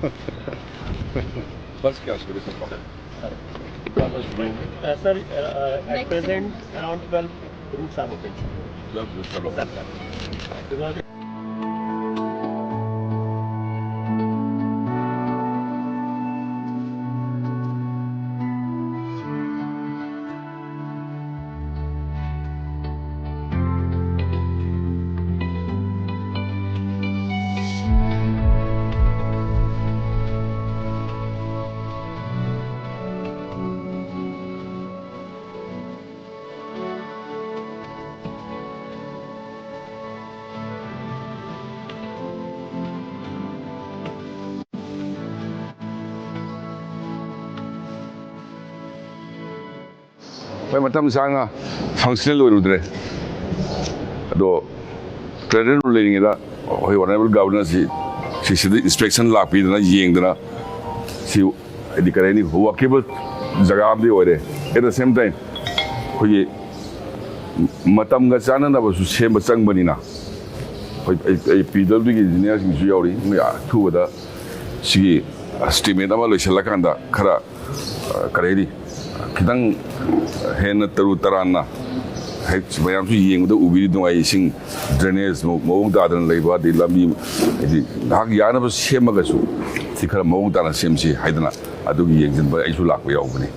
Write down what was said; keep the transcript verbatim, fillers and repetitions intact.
First class, sir. Uh, sir, uh, uh, at present around twelve routes are open. Twelve routes are open. Because ꯍꯣꯏ, ꯃꯇꯝ ꯁꯥꯡꯅ functional ꯑꯣꯏꯔꯨꯗ꯭ꯔꯦ꯫ ꯑꯗꯣ trainer ꯂꯩꯔꯤꯉꯩꯗ ꯑꯩꯈꯣꯏ honourable ꯒꯕꯔꯅꯔꯁꯤ ꯁꯤꯁꯤꯗ inspection ꯂꯥꯛꯄꯤꯗꯅ ꯌꯦꯡꯗꯅ ꯁꯤ, ꯍꯥꯏꯗꯤ, ꯀꯔꯤ ꯍꯥꯏꯅꯤ, ꯋꯥꯛꯀꯦꯕꯜ ꯖꯒꯥ ꯑꯃꯗꯤ ꯑꯣꯏꯔꯦ꯫ At the same time, ꯑꯩꯈꯣꯏꯒꯤ ꯃꯇꯝꯒ ꯆꯥꯟꯅꯅꯕꯁꯨ ꯁꯦꯝꯕ ꯆꯪꯕꯅꯤꯅ, ꯑꯩꯈꯣꯏ, ꯑꯩ, ꯑꯩ ꯄꯤ ꯗꯕ꯭ꯂꯤꯎ ꯗꯤꯒꯤ ꯏꯟꯖꯤꯅꯤꯌꯥꯔꯁꯤꯡꯁꯨ ꯌꯥꯎꯔꯤ꯫ ꯃꯣꯏ ꯑꯊꯨꯕꯗ ꯁꯤꯒꯤ ꯑꯦꯁꯇꯤꯃꯦꯠ ꯑꯃ ꯂꯣꯏꯁꯤꯜꯂꯀꯥꯟꯗ ꯈꯔ, ꯑ, ꯀꯔꯤ ꯍꯥꯏꯅꯤ, ꯈꯤꯇꯪ ꯍꯦꯟꯅ ꯇꯔꯨ ꯇꯔꯥꯟꯅ, ꯍꯦꯛ ꯃꯌꯥꯝꯁꯨ ꯌꯦꯡꯕꯗ ꯎꯕꯤꯔꯤ ꯅꯨꯡꯉꯥꯏ, ꯏꯁꯤꯡ ꯗ꯭ꯔꯦꯅꯦꯖ ꯃꯑꯣꯡ ꯇꯥꯗꯅ ꯂꯩꯕ, ꯑꯗꯩ ꯂꯝꯕꯤ, ꯍꯥꯏꯗꯤ, ꯉꯥꯏꯍꯥꯛ ꯌꯥꯅꯕ ꯁꯦꯝꯃꯒꯁꯨ ꯁꯤ ꯈꯔ ꯃꯑꯣꯡ ꯇꯥꯅ ꯁꯦꯝꯁꯤ ꯍꯥꯏꯗꯅ ꯑꯗꯨꯒꯤ ꯌꯦꯡꯁꯤꯟꯕ ꯑꯩꯁꯨ ꯂꯥꯛꯄ ꯌꯥꯎꯕꯅꯤ꯫